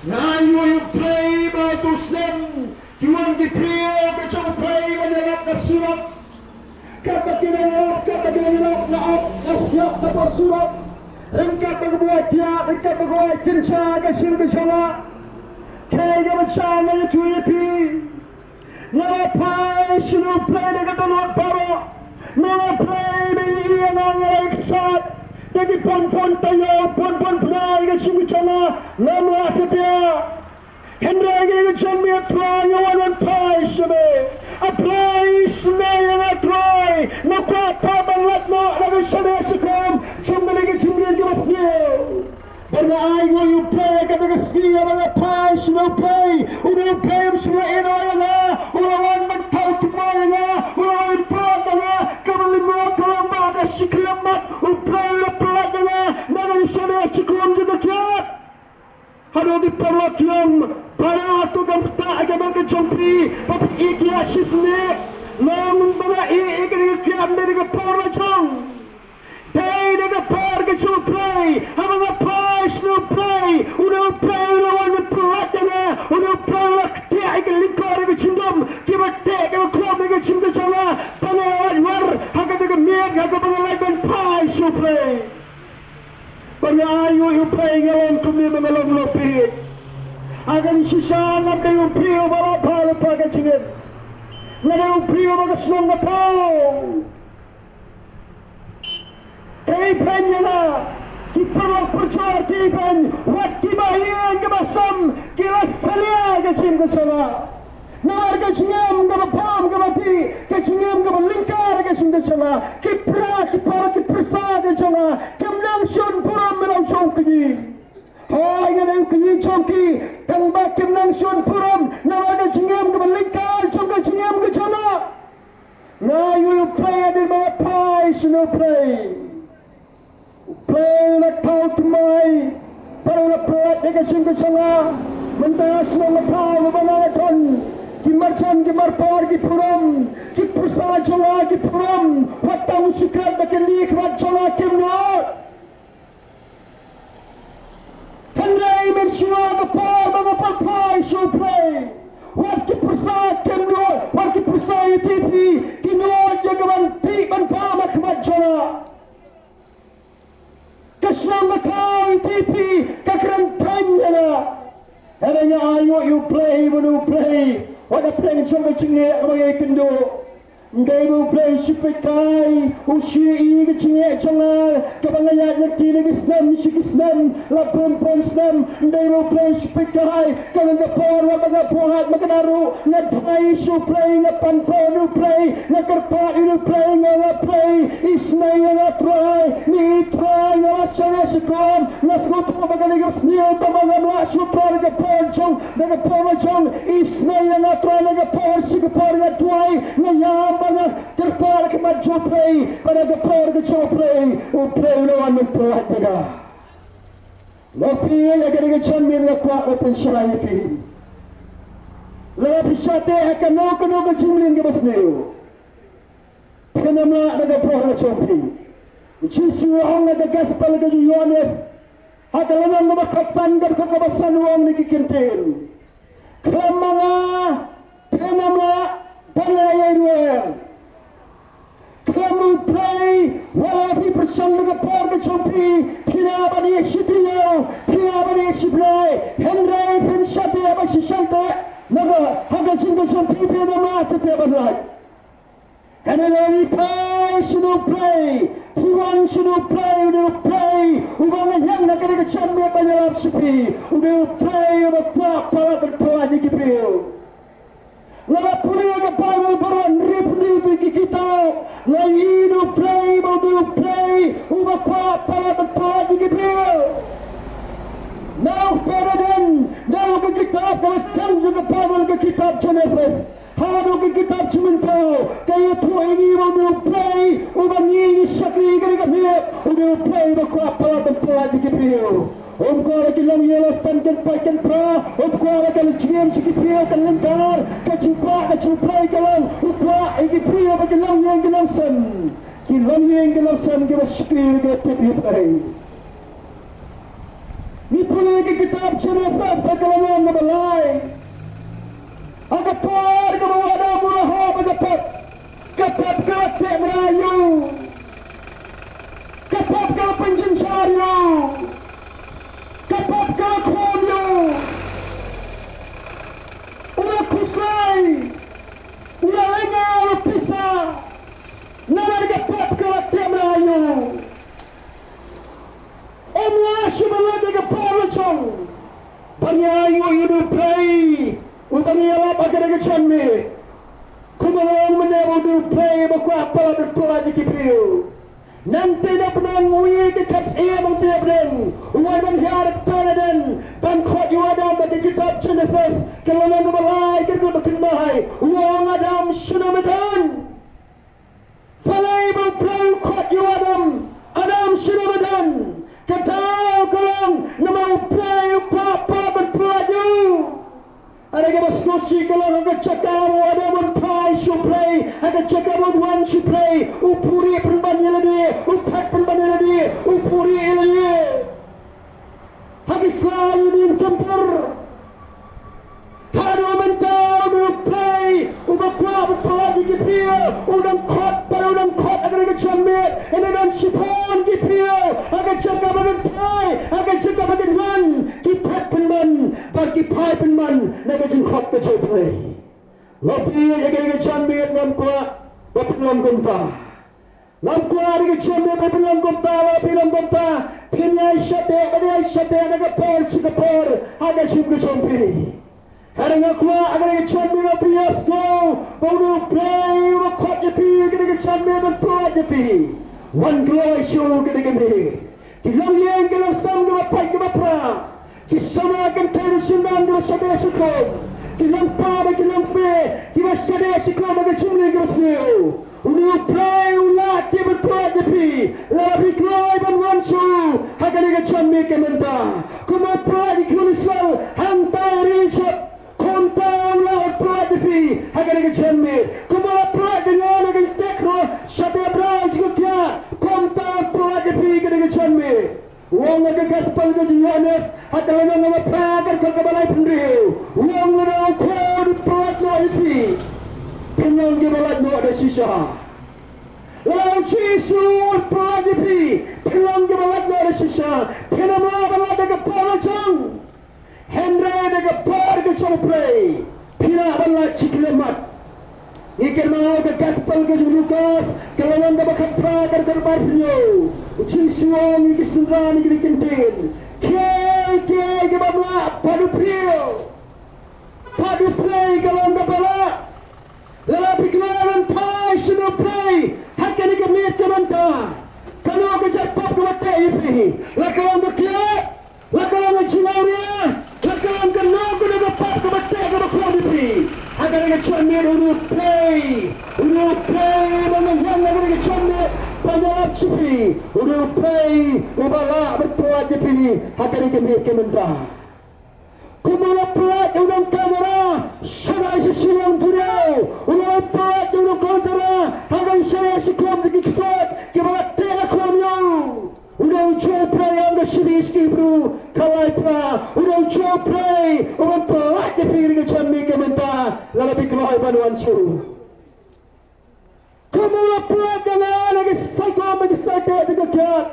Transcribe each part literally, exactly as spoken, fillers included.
Nga ïohi u Blei ba utu u snem ki wan ki briew ka jong u Blei ban ïalap ka surok. Katba ki dang ïalap, katba ki dang ïalap nga ap, nga sngap na ka surok. Ryngkat bad ka buaid thiah, ryngkat bad ka buaid kynja ka jingkyrkhu jong nga. Kaei kaba jia nga ïathuh ïa phi. Nga la phai sha une u Blei da ka dohnud baroh. Nga la phai da ka ïing, nga la ïaksaid da ki bun bun taïew, bun bun bnai ka jingkyrkhu jong nga. Ngam lah satia. Hynrei kane ka janmiet Trai nga wan ban phai sha me. A Blei, isynei ïa nga Trai. Nga kwah pat ban lait noh na ka shane shakhmat jong kane ka jingriam kaba sniew. Bad nga ainguh ïa u Blei ha kata ka sngi haba nga phai sha une u Blei. Une u Blei um shym la ïehnoh ïa nga. U la wan ban thaw thymmai ïa nga. U la wan ban pynlait ïa nga. Kaba lyngngoh ka long ba ha ka shi khyllipmat u Blei u la pynlait ïa nga na ka shane shakhmat jong ka kiad. Haduh ki paralok ki ong, ba na hato kam ktah ïa ka met ka jong phi ba phi ïeit ïa shisnei? Long ba nga ïeit ïa kane ka kiad, ym dei da ka por la jong. Dei da ka por ka jong u Blei. Haba nga phai sha une u Blei, une u Blei u la wan ban pynlait ïa nga, une u Blei u la ktieh ïa ka lyngkor ïa ka jingdum, kiba teh kiba khum ïa ka jingkyrkhu jong nga, ba nga lait wer ha kata ka miet ha kaba nga lait ban phai sha u Blei. Bad nga ainguh ïa u Blei, nga long kumne ba nga long lopit. Ha kane shisha ngam dei u briew ba la bha lypa ka jingim. Nga dei u briew ba ka shnong ka thaw. Kaei phin ïa nga, ki paralok parajor, kaei phin, wat kiba ïeng kiba sem ki la salia ka jingkyrkhu jong nga. Namar ka jingim kaba bam kaba dih, ka jingim kaba lyngkar ka jingkyrkhu jong nga. Ki para, ki para, ki pyrsa ka jong nga kim nang shun burom ïa la u jong u kñi. Hooid, nga dei u kñi jong ki, tang ba kim nang shun burom namar ka jingim kaba lyngkar jong ka jingim ka jong nga. Nga ïohi u Blei hadien ba nga phai sha une u Blei. U Blei u la thaw thymmai, bad u la pynlait ïa ka jingkyrkhu jong nga. Mynta shnong ka thaw, haba nga la don, ki marjan ki marpar ki burom, ki pyrsa jong nga ki burom. Wat tang u sikret ba kine ki khmat jong nga kim nud. Hynrei mynshuwa ka por ba nga phai sha u Blei, wat ki pyrsa kim nud, wat ki pyrsa U T P ki nud ïa ka ban pynbam ha khmat jong nga. Ka shnong ka thaw, U T P ka kren thaiñ ïa nga. Hynrei nga ainguh ïa u Blei, ba une u Blei wat hapdeng jong ka jingeh kaba nga ïakynduh. Ym dei ba u Blei u shu peit kai, u shu ïohi ka jingeh jong nga kaba nga ïaid lynti na ki snem sha ki snem, la bun bun snem. Ym dei ba u Blei u shu peit kai, ka long ka por ba nga buaid ma ka daru, nga duwai sha u Blei, nga pan pop ïa u Blei, nga kyrpad ïa u Blei, nga ong, Blei, isynei ïa nga Trai, ni Trai, nga la shaniah shakhmat, nga sngewthuh ba kane ka sniew tang ba nga wan sha u Trai na ka por jong, na ka por la jong, isynei ïa nga Trai na ka por sha ka por, nga duwai, nga ïam bad nga kyrpad ha khmat jong u Blei, bad ha ka por ka jong u Blei, u Blei u la wan ban pynlait ïa nga. Mo phi, ïa kane ka janmiet nga kwah ban pynshai ïa phi. Lada phi shah teh ha kano kano ka jingmlien kaba sniew, phin ym lah da ka briew la jong phi. U Jisu u ong ha ka gospel ka jong u Ïoannis, ha ka lynnong kaba khatsan, ka dkhot kaba san, u ong na ki kyntien: Khlem ma nga phin ym lah ban leh ei ei ruh. Khlem u Blei, wat la phi pyrshang na ka por ka jong phi, phi lah ban ïeh shi taïew, phi lah ban ïeh shi bnai, hynrei phin shah teh bad shisha teh, na ka, ha ka jingkyrkhu jong phi, phin ym lah shateh ban lait. Hynrei lada phi phai sha une u Blei, phi wan sha une u Blei, une u Blei uba nga ïeng ha kane ka janmiet ban ïalap sha phi, une u Blei uba kwah palat ban pynlait ïa ki briew. Nga la pule ïa ka Baibl baroh, hynriew hynriew ki kitab, nga ïohi une u Blei, ba une u Blei uba kwah palat ban pynlait ïa ki briew. Na u Khyndai Eden, na ka kitab kaba sdang jong ka Baibl, ka kitab Jenesis, haduh ka kitab Jingmyntoi, ka ïathuh ïa ngi ba une u Blei uba ngi ngi shakri ha kane ka miet, une u Blei uba kwah palat ban pynlait ïa ki briew. Um kwah ba ki longïing la sdang kin pait kin pra, um kwah ba ka jingim jong ki briew kan lyngkar, ka jingkwah ka jong u Blei ka long, u kwah ïa ki briew ba ki longïing ki longsem. Ki longïing ki longsem kiba shakri, kiba tip ïa u Blei. Ngi pule Ka kitab Jenesis ha ka lynnong kaba lai. Ha ka por kaba u Adam u la hap ha ka pep, ka pep ka la teh mraw ïa u. Ka pep ka la pynjynjar ïa u. Ka pep ka la khum ïa u. U la khuslai. U la lyngngoh, u la pisa. Namar ka pep ka la teh mraw ïa u. Ym lah shuh ban leit ha ka por la jong. Ban ïa ïohi ïa u Blei uba ngi ïalap ha kane ka janmiet. Kumba long mynne, u dei u Blei uba kwah palat ban pyllait ïa ki briew. Nangta na bneng u ïohi ka kat ïa nangta na bneng, u wan ban hiar ha ka Eden ban khot ïa u Adam. Ha ka kitab Jenesis ka lynnong kaba lai, ka dkhot ba khyndai, u ong, Adam, shano me don? Balei ba u Blei u khot ïa u Adam, Adam, shano me don? Ka daw ka long namar u Blei u kwah palat ban pyllait ïa u. Hynrei kaba sngewsih ka long ha ka jaka ba u Adam un phai sha u Blei, ha ka jaka ba un wan sha u Blei, u purieh pynban ïa lade, u phet pynban ïa lade, u purieh ïa lade. Ha ki sla ïa u Eden Temple. Haduh mynta u dei u Blei uba kwah ban pyllait ïa ki briew, u dang khot bad u dang khot ha kane ka janmiet, ïa u dang shibun ki briew ha ka jaka ba kin phai, ha ka jaka ba kin wan, ki phet pynban bad ki phai pynban na ka jingkhot ka jong u Blei. Lada phi ïa kane ka janmiet, ngam kwah ba phin long kumta. Ngam kwah ha kane ka janmiet ba phin long kumta, lada phi long kumta, phin ïai shah teh, phin ïai shah teh na ka por sha ka por ha ka jingim ka jong phi. Hynrei nga kwah ha kane ka janmiet ba phi ïohsngew ba u dei u Blei uba khot ïa phi ha kane ka janmiet ban pyllait ïa phi. Wan kloi sha u ha kane ka miet. Ki longïing ki longsem, kiba pait kiba pra, ki samla kynthei bad shynrang kiba shadei shikhrum, ki longpa bad ki longkmie kiba shadei shikhrum ha ka jingim kaba sniew. U dei u Blei u lah tip ban pyllait ïa phi lada phi kloi ban wan sha u ha kane ka janmiet ka mynta. Kumba u pyllait ïa ki khun Israel hangta ha ri Ijipt, kumta u lah ban pyllait ïa phi ha kane ka janmiet. Kumba u la pyllait ïa nga na ka jingteh kynroh shatei ha bnai jong ka kiad, kumta u pyllait ïa phi ha kane ka janmiet. U ong ha ka Gospel ka jong u Ïohannes ha ka lynnong kaba phra, ka dkhot kaba laiphew hynriew, u ong, lada u Kpa u pyllait noh ïa phi, phin long kiba lait noh da shisha. Lada u Jisu u pyllait ïa phi, phin long kiba lait noh da shisha. Phin ym lah ban lait da ka por la jong. Hynrei da ka por ka jong u Blei phi lah ban lait shi khyllipmat. Ngi kynmaw ka Gospel ka jong u Lukas, ka lynnong kaba khatphra, ka dkhot kaba arphew hynñiew. U Jisu u ong ïa ki synran, ïa ki ktien, kiei kiei kibym lah, bad u briew, bad u Blei ka long kaba lah. Lada phi kloi ban phai sha u Blei ha kane ka miet ka mynta, kano ka jait pop kaba teh ïa phi, la ka long ka kiad, la ka long ka jingawria, la ka long kano kano ka pop kaba teh kaba khum ïa phi, ha kane ka janmiet u dei u Blei, u dei u Blei ba nga wan ha kane ka janmiet ban ïalap sha phi, u dei u Blei uba lah ban pyllait ïa phi ha kane ka miet ka mynta. Kumba u la pyllait ïa u nongkynrad shaddei sha shiliang duriaw, u la pyllait ïa u nongkynrad hajan shaddei shikhrum da ki ksuid kiba la teh la khum ïa u. U dei ujuh u Blei, ong ka shithi sha ki Hebru ka laiphew phra, u dei ujuh u Blei uban pyllait ïa phi ha kane ka janmiet ka mynta lada phi kloi ban wan sha u. Kumba u la pyllait ïa nga na ki saikom bad ki saiteh jong ka kiad,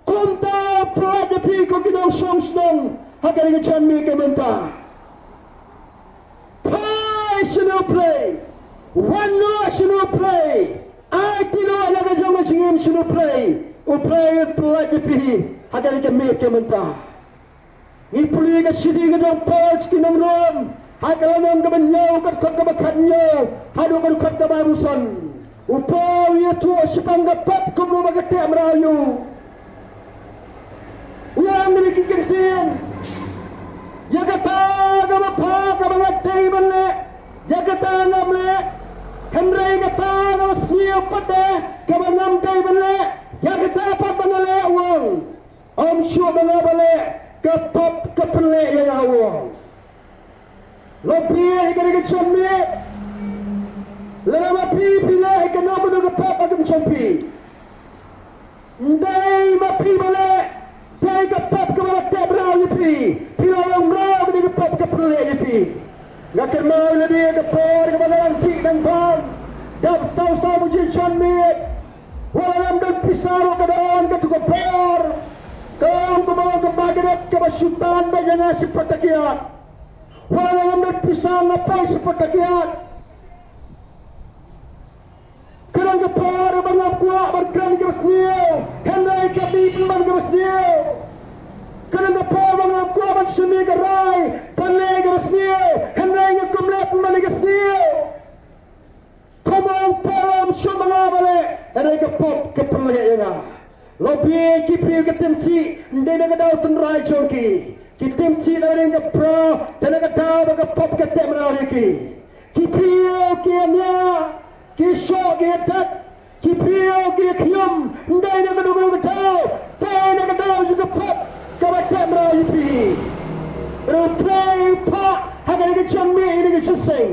kumta u pyllait ïa phi ko ki nongshong shnong ha kane ka janmiet ka mynta. Phai sha u Blei, wan noh sha u Blei, aiti noh na ka jong ka jingim sha u Blei, u Blei un pyllait ïa phi ha kane ka miet ka mynta. Ngi pule ka shithi ka jong u Paul sha ki nong Rom, ha ka lynnong kaba hynñiew, ka dkhot kaba khathynñiew haduh ka dkhot kaba arphew san. U Paul u ïathuh shaphang ka pop kumno ba ka teh mraw ïa u. U ong kine ki kyntien: Ïa kata kaba bha kaba nga dei ban leh, ïa kata ngam leh, hynrei kata kaba sniew pat de kaba ngam dei ban leh, ïa kata pat ba nga leh, u ong. Ym shuh ba nga ba leh, ka pop ka pynleh ïa nga, u ong. Lada phi ïa kane ka janmiet, lada ma phi phi leh ïa kano kano ka pop ha ka jingim jong phi, ym dei ma phi ba leh, dei ka pop ka Ba la teh mraw ïa phi, phi la long mraw, kane ka pop ka pynleh ïa phi. Nga kynmaw ïa lade ka por kaba nga dang dih dang bam, dap saw saw baje janmiet. Wat la ngam don pisa ruh, ka don katu ka por, ka long kumba long ka magnet kaba shu tan beit ïa nga shaphang ka kiad. Wat la ngam don pisa, nga poi shaphang ka kiad. Ka don ka por ba ngam kwah ban kren kaba sniew, hynrei ka dei pynban kaba sniew. Ka don ka por ba ngam kwah ban shim ïa ka rai, ban leh kaba sniew, hynrei nga kum leh pynban ïa ka sniew. Kumno u Paul um shu ma nga ba leh, hynrei ka pop ka pynleh ïa nga. Lawbih ki briew ki tim sih, ym dei na ka daw tynrai jong ki. Ki tim sih na ka daw ka pro, te na ka daw ba ka pop ka teh mraw ïa ki. Ki briew ki ïania, ki shoh ki ïadat, ki briew ki ïakhlum, ym dei na kano kano ka daw, te na ka daw jong ka pop kaba teh mraw ïa phi. Hynrei u Blei u phah ha kane ka janmiet, ha kane ka jingïaseng,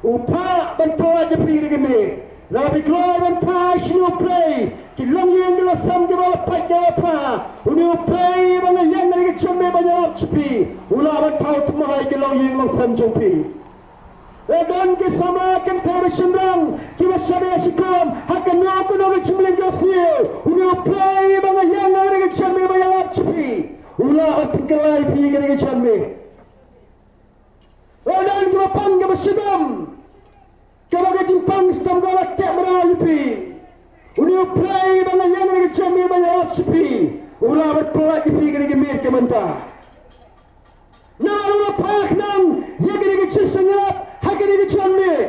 u phah ban pynlait ïa phi kane ka miet. Lada phi kloi ban phai sha une u Blei, ki longïing ki longsem kiba la pait kiba la phah, une u Blei ba nga ïeng ha kane ka janmiet ban ïalap sha phi, u lah ban thaw thymmai ki longïing longsem jong phi. La don ki samla kynthei bad shynrang kiba shadei shikhom ha kano kano ka jingmlien kaba sniew, une u Blei ba nga ïeng ha kane ka janmiet ban ïalap sha phi, u lah ban pynkylla ïa phi ha kane ka janmiet. La don kiba pang kiba shitom, kaba ka jingpang shitom ka la teh mraw ïa phi, une u Blei ba nga ïeng ha kane ka janmiet ban ïalap sha phi, u lah ban pynlait ïa phi ha kane ka miet ka mynta. Namar u la phah khnang ïa kane ka jingsngewlap ha kane ka janmiet.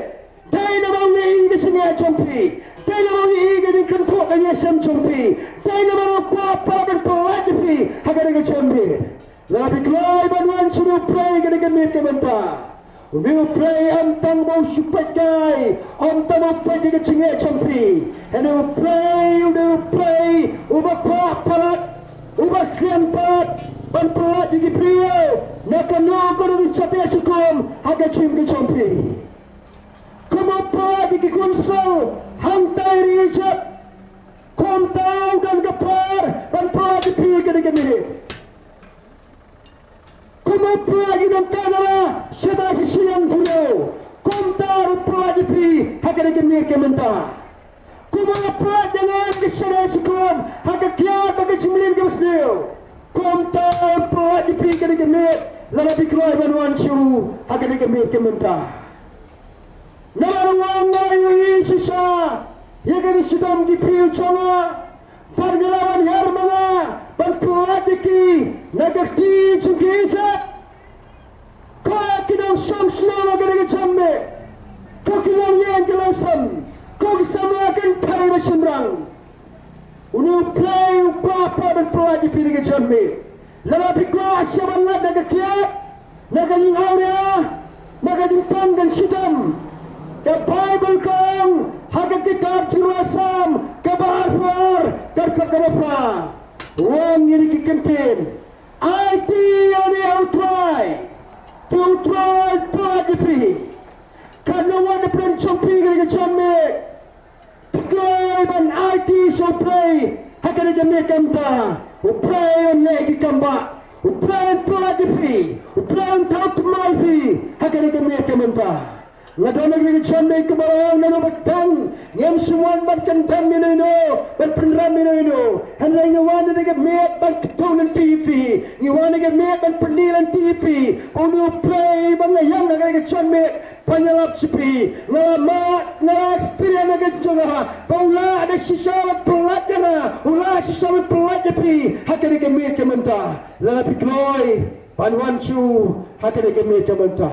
Dei namar u ïohi ïa ka jingeh jong phi, dei namar u ïohi ïa ka jingkynthoh ka jingïaseng jong phi, dei namar u kwah pat ban pynlait ïa phi ha kane ka janmiet. Lada phi kloi ban wan sha une u Blei ha kane ka miet ka mynta, une u Blei ym tang ba u shu peit kai, ym tang ba u peit ïa ka jingeh jong phi, hynrei une u Blei, une u Blei uba kwah palat, uba sngewbha ban pynlait ïa ki briew na kano kano ka jingshadei shikhom ha ka jingim ka jong phi. Kumba u pynlait ïa ki khun Israel hangtai ha ri Ijipt, kumta u don ka por ban pynlait ïa phi ha kane ka miet. Kumba u pynlait ïa ki nongkynnoh shatai sha shiliang duriaw, kumta u pynlait ïa phi ha kane ka miet ka mynta. Kumba u pynlait ïa nga ha ka shadei shikhom ha ka kiad bad ka jingmlien kaba sniew, kumta u pynlait ïa phi ha kane ka miet, lada phi kloi ban wan sha u ha kane ka miet ka mynta. Namar u ong, nga la ïohi shisha ïa ka jingshitom ki briew jong nga, bad nga la wan hiar ma nga ban pynlait ïa ki na ka kti jong ki Ijipt. Ko ki nongshong shnong ha kane ka janmiet, ko ki longïing ki longsem, ko ki samla kynthei bad shynrang, une u Blei u kwah pat ban pynlait ïa phi ha kane ka janmiet. Lada phi kwah shuh ban lait na ka kiad, na ka jingawria, na ka jingpang ka jingshitom, ka Baibl ka ong ha ka kitab Jingpynlong Salm kaba arphew ar, ka dkhot kaba phra, u ong ïa kine ki kyntien: Aiti ïa lade ha U Trai, te U Trai un pynlait ïa phi. Katno wat na pdeng jong phi ha kane ka janmiet? Phi kloi ban aiti sha U Blei ha kane ka miet ka mynta? U Blei un leh ïa ki kam bah, U Blei un pynlait ïa phi, U Blei un thaw thymmai ïa phi ha kane ka miet ka mynta. Nga don ha kane ka janmiet kumba la ong naduh ba dang, ngim shym wan ban kyndem ïano ïano, ban pynrem ïano ïano. Hynrei ngi wan ha kane ka miet ban kdew lynti ïa phi, ngi wan ha kane ka miet ban pyni lynti ïa phi ba une U Blei ba nga ïeng ha kane ka janmiet ban ïalap sha phi, nga la mad, nga la experience ha ka jong nga ba u lah da shisha ban pynlait ïa nga, u lah shisha ban pynlait ïa phi ha kane ka miet ka mynta. Lada phi kloi ban wan sha u ha kane ka miet ka mynta.